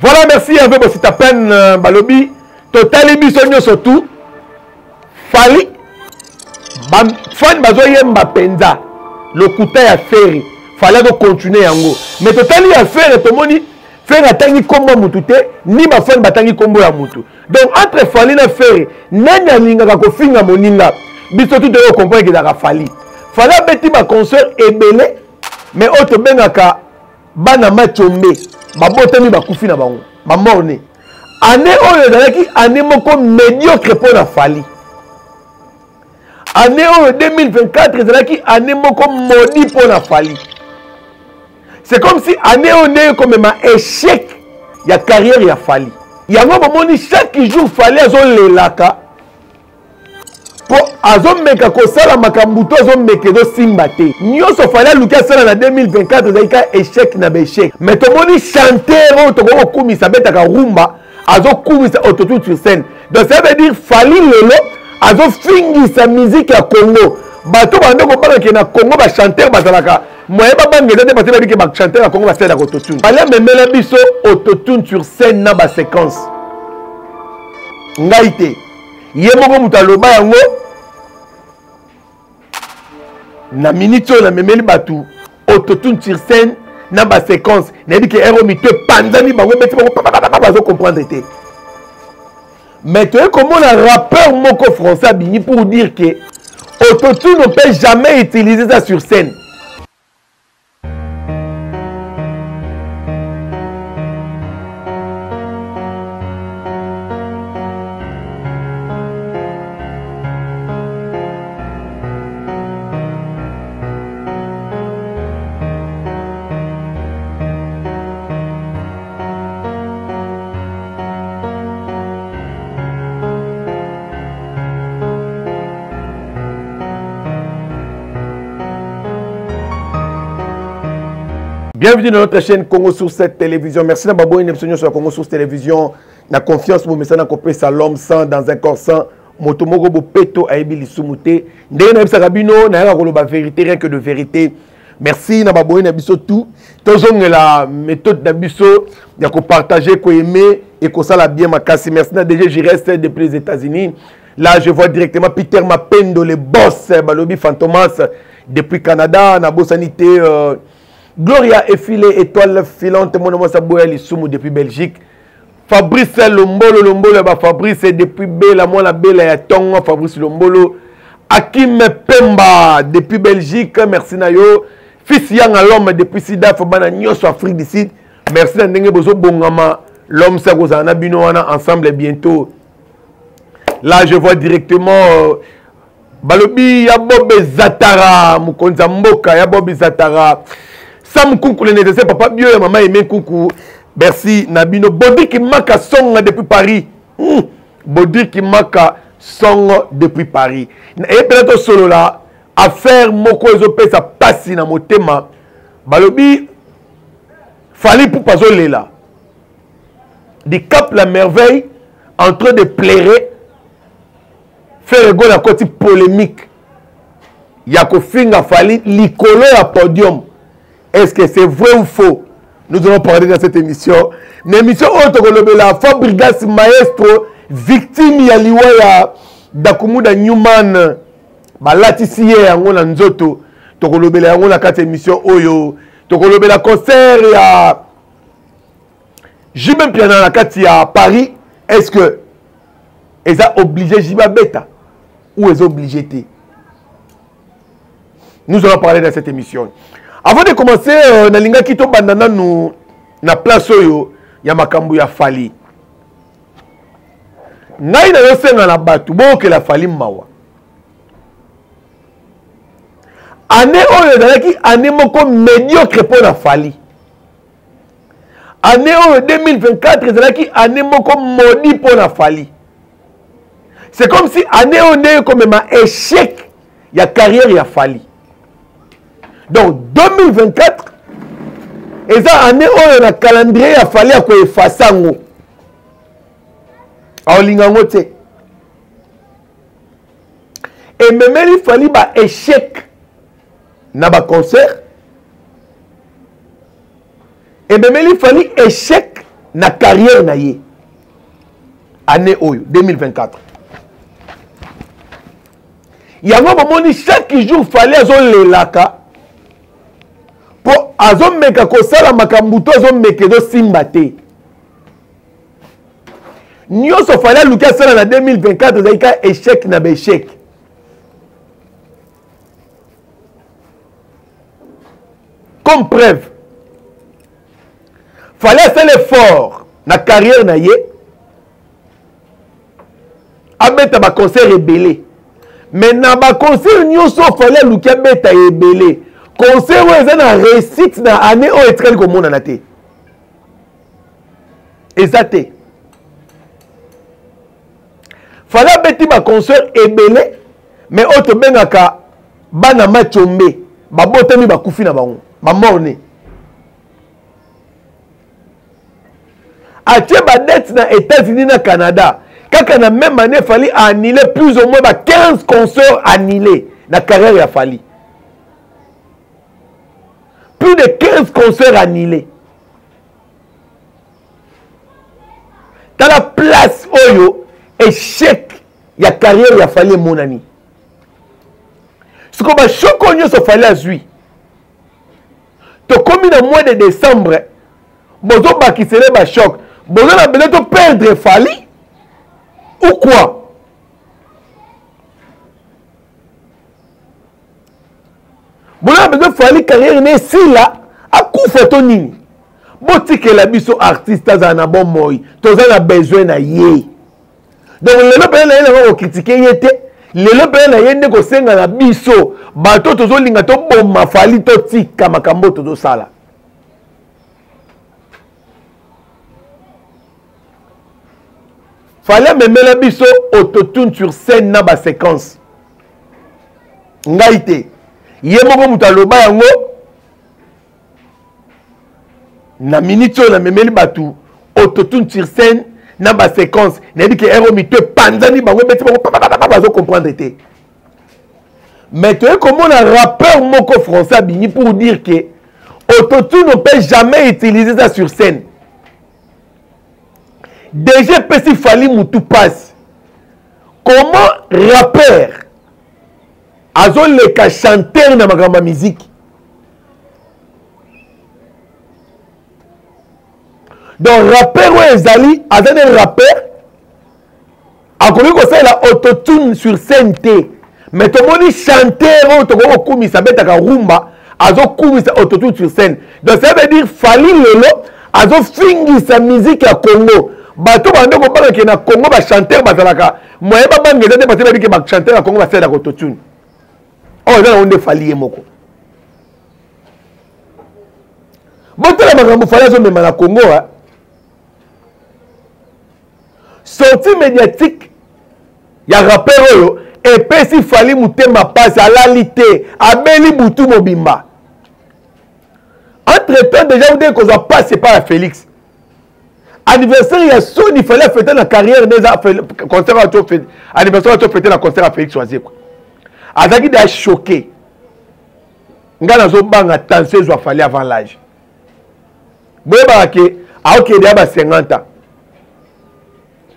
Voilà, merci Hervé Bositapen euh, Balobi. Totali biso nyonso tout. Fally ba fan bazoyemba mpenza lokuta ya Ferre. Fally azo continuer yango. Mais totali ya Ferre tomoni Ferre atangi nkombo ya mutu te ni ba fan batangi nkombo ya mutu. Donc entre Fally na Ferre nani alingaka kofinga moninga? Biso tout toyo comprendre ezalaka Fally. Fally abeti ba concert ebele mais oyo tobengaka bana machombe babotami bakufi na bango bamorne année oyo ezalaki année moko médiocre mpo na Fally. Année oyo 2024 ezalaki année moko maudit mpo na Fally. C'est comme si année oyo nde ekomema échec ya carrière ya Fally. Yango bomoni chaque jour Fally azolelaka mpo azomeka kosala makambo to azomeka ezosimba te. Nyonso Fally aluki asala na 2024 ezalaki kaka échec na baéchec. Mais tomoni chanteur oyo tokoki kokumisa abetaka rumba azokumisa autotune sur scène. Donc ça veut dire Fally lelo azofingisa musique ya Congo. Bato bande kobanga ke na Congo ba chanteur bazalaka moyen babanga eza te parce que bayebi ke ba chanteur ya Congo basalelaka autotune. Fally amemela biso autotune sur scène na ba séquence. Ngai te. Ye moko moto aloba yango na minute oyo namemeli bato autotune sur scène na ba séquence. Nayebi ke ero mito epanzani bango ebeti bango papapapa bazo comprendre te. Mais toye komona rappeur moko français abimi pour dire que autotune on peut jamais utiliser ça sur scène. Bienvenue dans notre chaîne Congo Source 7 Télévision. Merci d'avoir abonné sur Congo Source Télévision. La confiance pour mesana kopesa l'homme sans dans un corps sans moto moko bopeto ayebi lisumu te. Ndenge na yebisaka bino na yaka koloba vérité rien que de vérité. Merci na baboye na biso tout. Tozongela méthode na biso ya ko partager, ko aimer et ko sala bien makasi. Merci na DG Giresse depuis les États-Unis. Là, je vois directement Peter Mapendo, le boss, Balobi Fantomas depuis Canada, na bosanité Gloria Effilé, étoile filante, mon nom c'est Lisumu depuis Belgique. Fabrice Lombolo, Lombolo, bah Fabrice depuis Bela, moi la Bela ya Tongo, Fabrice Lombolo. Hakim Pemba depuis Belgique, merci Nayo. Fils Yang à l'homme depuis Sida, Fabana Nyoso, Afrique du Sud. Merci na ndenge bozo bongama, l'homme ça kozana bino wana ensemble bientôt. Là, je vois directement Balobi ya Bob Zatara, mokonzi ya mboka ya Bob Zatara. Sam Kunku le nécessaire papa bio ya mama Aimé Kunku. Merci na bino. Bodrik Maka Songa depuis Paris. Bodrik Maka Songo depuis Paris. Et peut tosolola affaire moko ezopesa pasi na motema. Balobi Fally Ipupa azolela. Dicap la merveille en train de pleurer. Ferre Gola akoti polémique ya kofinga Fally likolo ya podium. Est-ce que c'est vrai ou faux? Nous allons parler dans cette émission. Na émission oyo tokolobela Fabregas Maestro victime ya liwa ya Dakumuda Newman balatisi ye yango na nzoto. Tokolobela yango na kati ya émission oyo. Tokolobela concert ya JB Mpiana na kati ya Paris. Est-ce que eza obligé JB abeta ou eza obligé te? Nous allons parler dans cette émission. Avant de commencer, euh, nalingaki tobanda nanu na place oyo ya makambo ya Fally. Ngai nazosenga na bato boyokela Fally mawa. Année oyo ezalaki année moko médiocre mpo na Fally. Année oyo 2024 ezalaki année moko maudit mpo na Fally. C'est comme si année oyo nde ekomema échec ya carrière ya Fally. Donc 2024 eza année oyo na calendrier ya Fally ya koefasa yango. Aolinga yango te. Ememeli Fally ba échec na ba concert, ememeli Fally échec na carrière na ye. Année oyo 2024. Yango bomoni chaque jour Fally azolelaka po azomeka kosala makambo to azomeka ezosimba te. Nyonso Fally aluki asala na 2024 ezalaki kaka échec na ba échec. Comme preuve, Fally asala effort na carrière na ye, abeta ba concert ebele, mais na ba concert nyonso Fally aluki abeta ebele, concert oyo eza na réussite na année oyo etikali komonana te, eza te. Fally abeti ba concert ebele, mais oyo tobengaka bana machombe babotami bakufi na bango, ba mort-né. Atie ba date na États-Unis na Canada, kaka na même année Fally a annulé plus ou moins ba 15 concerts annulés na carrière ya Fally. Plus de 15 concerts annulés. Tala place oyo échec ya carrière ya Fally emonani. Siko ba choc oyo nyonso Fally azwi, tokomi na mois de décembre, bozobakisele ba choc, bozo na besoin to perdre Fally ou quoi? Bozo na besoin Fally carrière ne esila akufa to nini? Botikela biso artiste azala na bomoi, toza na besoin na ye. Donc lelo pena na ye nango kocritiquer ye te, lelo pena na ye nde kosenga na biso bato tozolinga toboma Fally, totika makambo tozosala. Fally amemela biso autotune sur scène na ba séquence. Ngai te, ye moko moto aloba yango na minute oyo namemeli bato autotune sur scène na ba séquence. Nayebi ke ero mito epanzani bango, ebeti bango papapapa, bazo comprendre te. Mais toye komona rappeur moko français abimi pour dire que autotune on peut jamais utiliser ça sur scène. Déjà epesi Fally mutu passe. Comment rappeur azoleka chanteur na makambo ya musique? Donc rappeur oyo ezali aza ne rappeur akoki kosalela autotune sur scène te, mais tomoni chanteur oyo tokoki kokumisa abetaka rumba azokumisa autotune sur scène. Donc ça veut dire Fally lelo azofingisa musique ya Congo. Bato bande kobanga ke na Congo ba chanteur bazalaka moyen babanga eza te, parce que bayebi ke ba chanteur ya Congo basalelaka autotune. Oyo eza nango nde Fally ye moko. Botala makambo Fally azomema na Congo, hein? Sortie médiatique Ya rappeur oyo epesi Fally motema pasi, alali te, abeli butu mobimba. Entre temps déjà udeki kozwa pasi epai ya Félix. Anniversaire ya soni Fally afete na carrière nde eza concert oyo fete, anniversaire oyo fete na concert ya Félix Wazekwa. Azalaki deja choqué. Ngai nazobanga tension ezwa Fally avant l'âge. Boyebaka ke aokende ya ba 50 ans.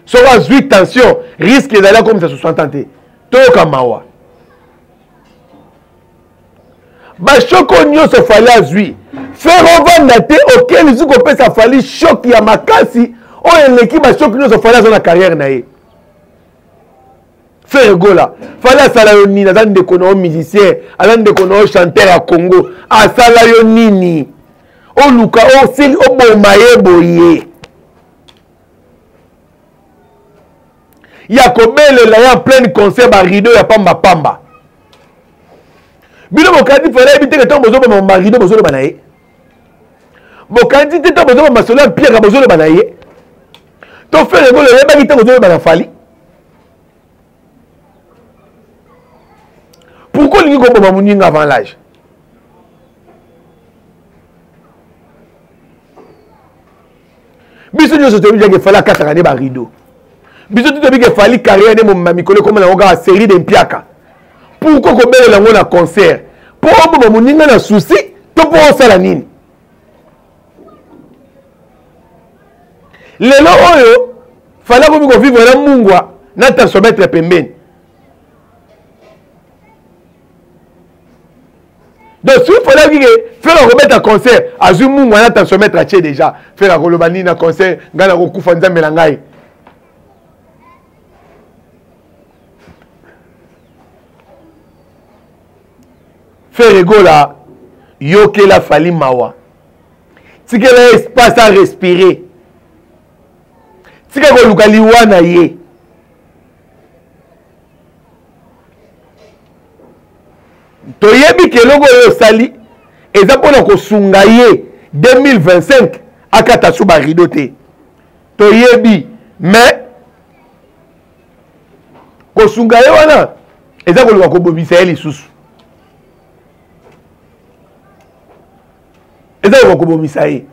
Soki azwi tension, risque ezali akomisa 60 ans te. Toyoka mawa. Bashoko nyonso Fally azwi, Ferre ovanda te, oke lisusu kopesa Fally choc ya makasi oyo eleki bashoki nyonso Fally aza na carrière na ye. Ferre Gola, Fally asala yo nini? Aza ndeko na yo musicien, aza ndeko na yo chanteur ya Congo, asala yo nini? Oluka osili oboma ye boye ya kobelela ya pleine concert ba rideau ya pamba pamba. Bino bokanisi Fally ayebi te ke ntango bozoboma ba rideau bozoloba na ye? Bokanisi te ntango bozoboma masolo ya mpiaka bozoloba na ye? To Ferre Gola oyebaki te bozoloba na Fally? Pourquoi olingi koboma moninga avant l'âge? Biso nyonso toyebi ke Fally akataka nde ba rideau. Biso tout toyebi ke Fally carrière nde momema mikolo ekoma nango kaka série de mpiaka. Pourquoi kobelela yango na concert? Mpo oboma moninga na souci to mpo osala nini? Lelo oyo Fally akomi kovivre na mungwa na tensiomètre pembeni. Donc soki Fally ayoki ke Ferre akobeta concert, azwi mungwa na tensiomètre atie déjà. Ferre akoloba nini na concert? Ngai nakokufa, nzambe na ngai. Ferre Gola, yokela Fally mawa. Tikela ye espace à respirer. Tika koluka liwa na ye. Toyebi ke eloko oyo osali eza mpona kosunga ye 2025 akata su ba rideau te. Toyebi, mais kosunga ye wana eza koluka kobomisa ye lisusu. Eza koluka kobomisa ye.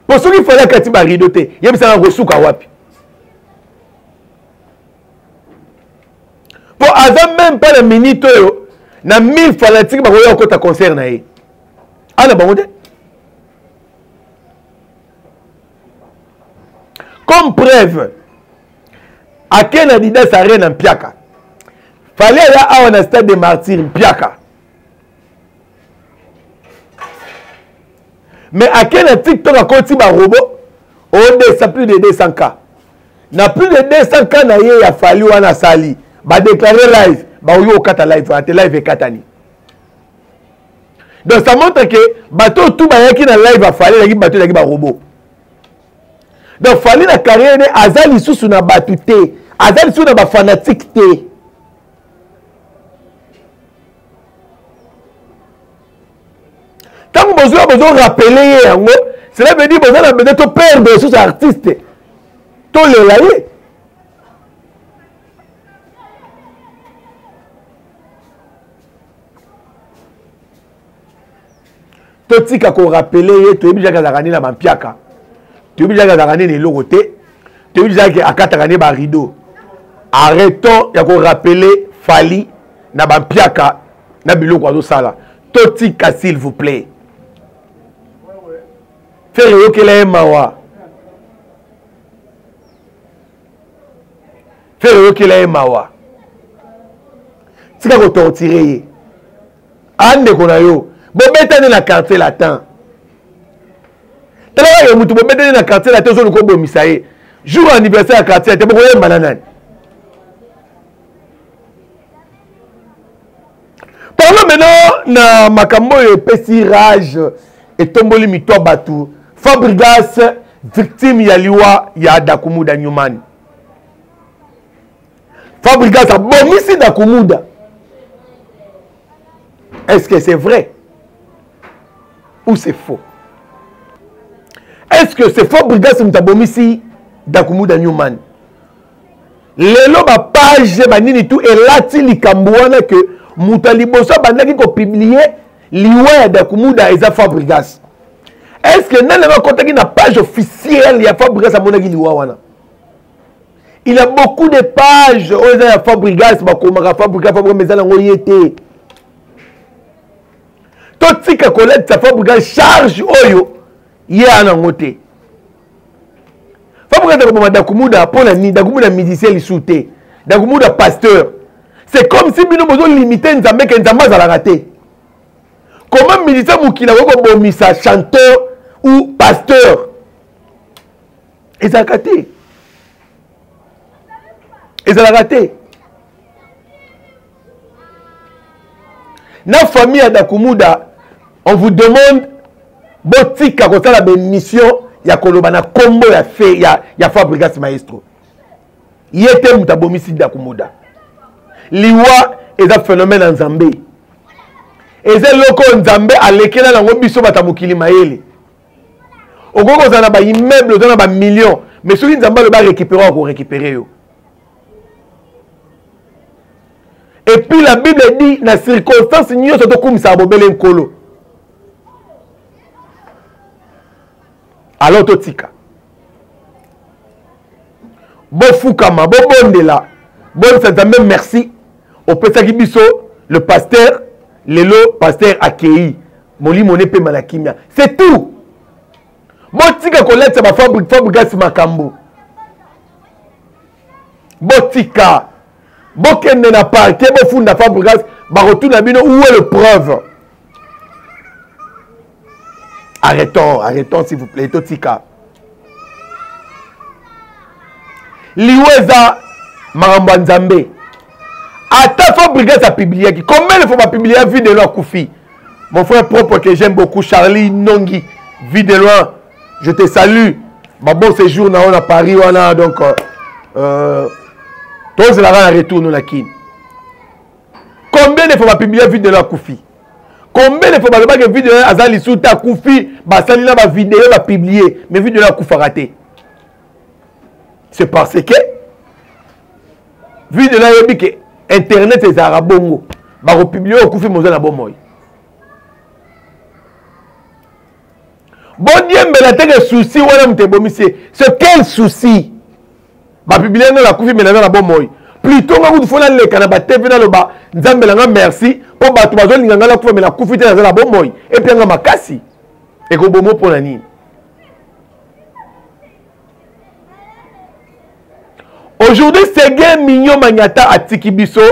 Po soki Fally akati ba rideau te, yebisaka kosuka wapi? Po aza même pas na minute oyo na 1000 fanatiques bakoya kokota concert na ye. Ana bango te. Comme preuve, ake na Adidas Arena Mpiaka. Fally aya awa na stade des Martyrs Mpiaka. Mais ake na TikTok akoti ba robot odesa plus de 200K. Na plus de 200K na ye ya Fally wana asali, ba déclarer live, ba oyo okata live wana te, live ekatani. Donc ça montre que bato tout bayaki na live ya Fally, ezalaki bato ezalaki ba robot. Donc Fally na carrière ne aza lisusu na bato te, aza lisusu na ba fanatique te. Tango bozo bozo rappeler ye yango, cela veut dire boza na besoin to perdre lisusu artiste. Tolela ye. Totika ko rappeler ye, toyebi jaka azalaka nini na bampiaka, toyebi jaka azalaka nini eloko te, toyebi jaka akataka nde ba rideau. Arrêtons ya ko rappeler Fally na bampiaka na biloko azosala. Totika s'il vous plaît. Ferre yokela ye mawa. Ferre yokela ye mawa. Tika ko torturer ye. Andeko na yo, bobetani na quartier latin. Tala yo mutu bobetani na quartier latin ozoluka obomisa ye. Jour anniversaire ya quartier latin bokoyemba na nani? Parlons maintenant na makambo oyo epesi rage, etomboli mito ya bato. Fabregas victime ya liwa ya Dakumuda Newman. Fabregas abomisi Dakumuda. Est-ce que c'est vrai ou c'est faux? Est-ce que c'est Fabregas moto abomisi Dakumuda Newman? Lelo ba page ba nini tout elati likambo wana que moto ya liboso abandaki kopublier liwa ya Dakumuda eza Fabregas. Est-ce que nani yango akotaki na page officielle ya Fabregas amonaki liwa wana? Il y a beaucoup de pages oyo eza ya Fabregas, bakomaka Fabregas, Fabregas, mais eza nango ye te. Totika kolatisa Fabregas charge oyo ye ana yango te. Fabregas akoboma Dakumuda mpo na nini? Dakumuda musicien lisusu te, Dakumuda pasteur. C'est comme si bino bozo limiter Nzambe ke Nzambe azalaka te. Comment musicien mokili akoki kobomisa chanteur ou pasteur? Ezalaka te, ezalaka te. Na famille ya Dakumuda, on vous demande botika kosala ba émission ya koloba na kombo ya fe ya Fabregas Maestro. Ye te moto abomisi Dakumuda. Liwa eza phénomène ya Nzambe, eza eloko oyo Nzambe alekela nango biso bato ya mokili mayele. Okoki kozala na ba immeuble, oza na ba million, mais soki Nzambe alobi arécupérer, akorécupérer yo. Et puis la Bible dit na circonstance nyonso tokumisaka bobele Nkolo. Alors totika, bofukama, bobondela, boyebisa Nzambe merci opesaki biso le pasteur. Lelo pasteur akei, molimo ne pema na kimia, c'est tout. Botika kolatisa ba Fabregas makambo, botika, bokende na parquet, bofunda Fabregas, bakotuna bino où est le preuve. Arrêtons, arrêtons s'il vous plaît, totika. Liwa eza makambo ya Nzambe. Ata Fabregas apubliaki combien de fois bapublia Vie de loin akufi. Mon frère propre que j'aime beaucoup, Charlie Nongi, Vie de loin, je te salue. Ba bon séjour na na Paris wana, donc tozelaka na retour no na Kin. Combien de fois bapublia Vie de loin akufi? Combien de fois balobaki Vie de loin aza lisusu te, akufi, basali na bavideo bapublie, mais Vie de loin akufaka te. C'est parce que Vie de loin ayebi ke internet ezalaka bongo, bakopublie okufi moza na bomoi. Bodiembela teke souci wana moto ebomisi ye. C'est quel souci? Bapublie nga nakufi me naza na bomoi. Plutôt nga kutu fo naleka na batv naloba Nzambe na nga merci mpo bato bazolinga nga nakufa me nakufi te, naza na bomoi. Epia nga makasi ekobomo mpo na nini? Aujourd'hui, Seguin Mignon Magnata atiki biso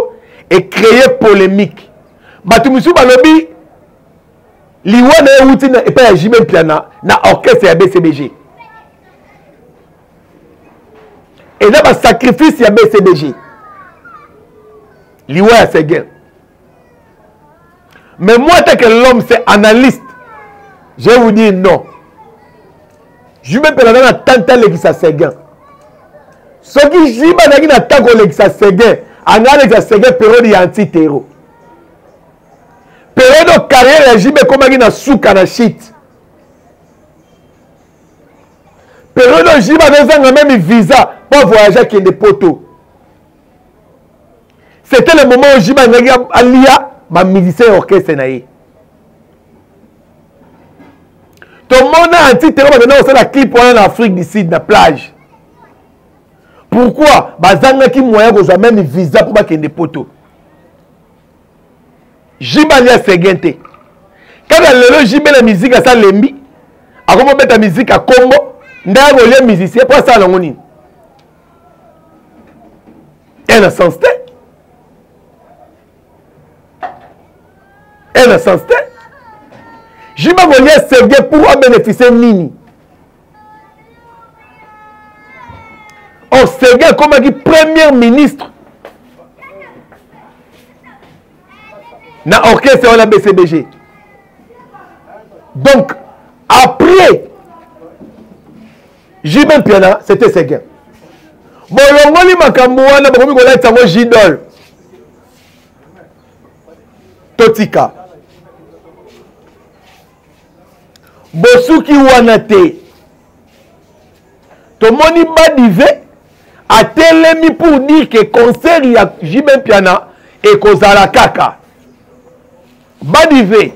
et créer polémique. Bato misusu balobi liwa na ye euti na epai ya JB Mpiana na orchestre ya BCBG. Et na ba sacrifice ya BCBG. Liwa ya Seguin. Mais moi, tant que l'homme, c'est analyste, je vais vous dire non. JB Mpiana na tanta lekisa Seguin. Soki JB azalaki na temps kolekisa Seguin, anga alekisa Seguin période ya anti-terro. Période oyo carrière ya JB ekomaki na suka na shit. Période oyo JB azozanga même visa po voyage akende poto. C'était le moment où JB azalaki alia ba musicien ya orchestre na ye. Tomona anti-terro bakenda kosala clip wana na Afrique du Sud na plage. Pourquoi bazangaki moyen kozwa même visa po bakende poto? JB alia Seguin te. Kaka lelo JB na musique asa lembi, akomi kobeta musique ya Congo, nde akolia musicien po asala nango nini? Ena sens te. Ena sens te. JB akolia Seguin pour abénéficier nini? Or Seguin akomaki premier ministre na orchestre wana BCBG. Donc après JB Mpiana, c'était Seguin. Bolongoli makambo wana bakomi kolatisa yango Jidol. Totika. Bosuki wana te. Tomoni Badive atelemi pour dire que concert ya JB Mpiana ekozala kaka. Badive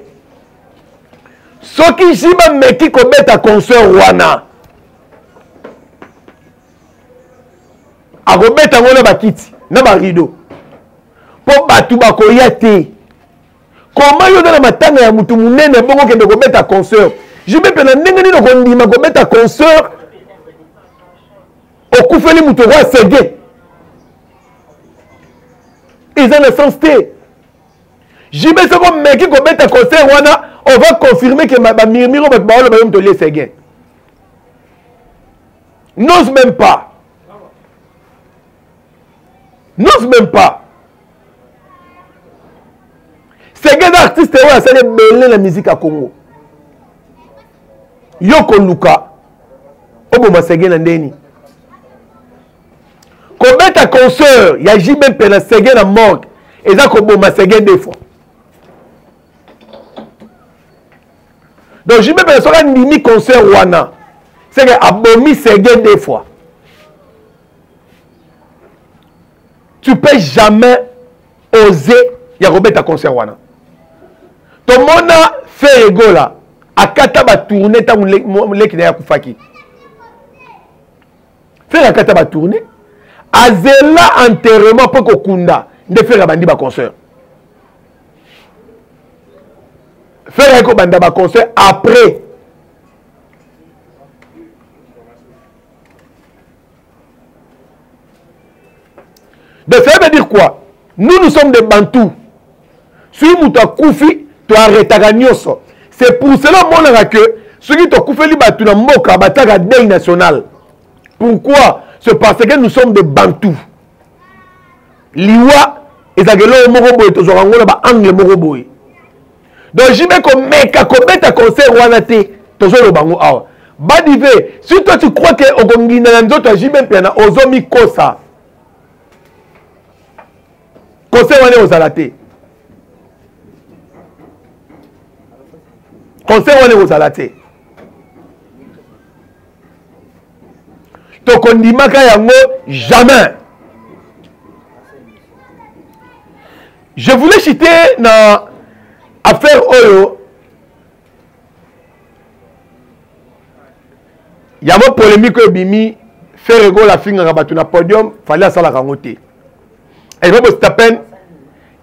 soki JB ameki kobeta concert wana akobeta yango na bakiti na barido mpo bato bakoya te. Koma yo oza na matanga ya motu monene bongo okende kobeta concert? JB mpe na ndenge nini okondima kobeta concert okufeli moto roi sege? Eza na sens te. JB soki omeki kobeta concert wana, on va confirmer que bamurmure bato baoloba yo moto olie sege. N'ose même pas, n'ose même pas. Sege eza artiste oyo asali ebele na musique ya Congo. Yo koluka oboma Sege na ndeni kobeta concert ya JB mpe na Sege na morgue eza koboma Sege deux fois. Donc JB mpe soki andimi concert wana, seke abomi Sege deux fois. Tu peux jamais oser ya kobeta concert wana. Tomona Ferre Gola akata batourne ntango leki na ye akufaki. Ferre akata batourne, azela enterrement mpo kokunda nde Ferre abandi baconcert. Ferre ayaki kobanda baconcert après. Donc ça veut dire quoi? Nous, nous sommes des Bantous. Si moto akufi, toarretaka nyonso. C'est pour cela omonaka que soki tokufeli bato na mboka batiaka deuil national. Pourquoi? C'est parce que nous sommes des Bantous. Liwa ezalaka eloko moko boye, tozwaka yango na baangle moko boye. Donc JB komeka kobeta concert wana te, tozoloba yango awa. Badive, si toi tu crois que okonginda na nzoto ya JB Mpiana, ozomikosa. Concert wana ekozala te. Concert wana ekozala te. Tokondimaka yango jamais. Je voulais citer na affaire oyo yango polémique oyo ebimi. Ferre Gola afingaka bato na podium, Fally asalaka yango te. Eza bosita peine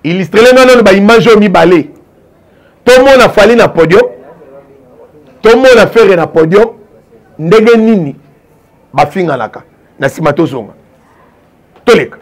illustrele nga nano baimage oyo mibale. Tomona Fally na podium, tomona Ferre na podium, ndenge nini bafinganaka. Na nsima tozonga toleka.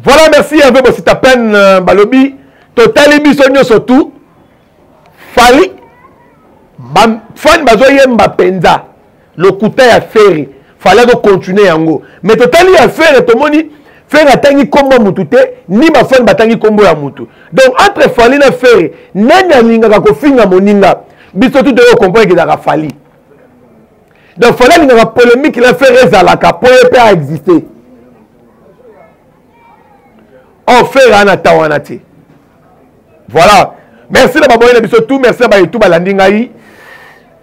Voilà, merci Hervé Bosita Pen, euh, balobi totali biso nyonso tout Fally ba fan bazoyemba mpenza lokuta ya Ferre, Fally azocontinue yango, mais totali ya Ferre tomoni Ferre atangi nkombo ya mutu te, ni bafani batangi nkombo ya mutu. Donc entre Fally na Ferre, nani alingaka kofinga moninga? Biso tout toyo comprendre ezalaka Fally. Donc Fally alingaka polémique na Ferre ezalaka mpo ye mpe aexiste. Or Ferre ana temps wana te. Voilà. Merci na baboye na biso tout, merci na baye tout balandi ngai.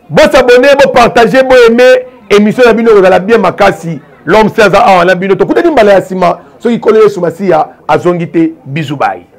Bo s'abonner, bo partager, bo aimer émission na bino kozala bien makasi. L'homme César awa na bino tokutani mbala ya nsima soki Nkolo Yesu Masiya azongi te. Bisous bye.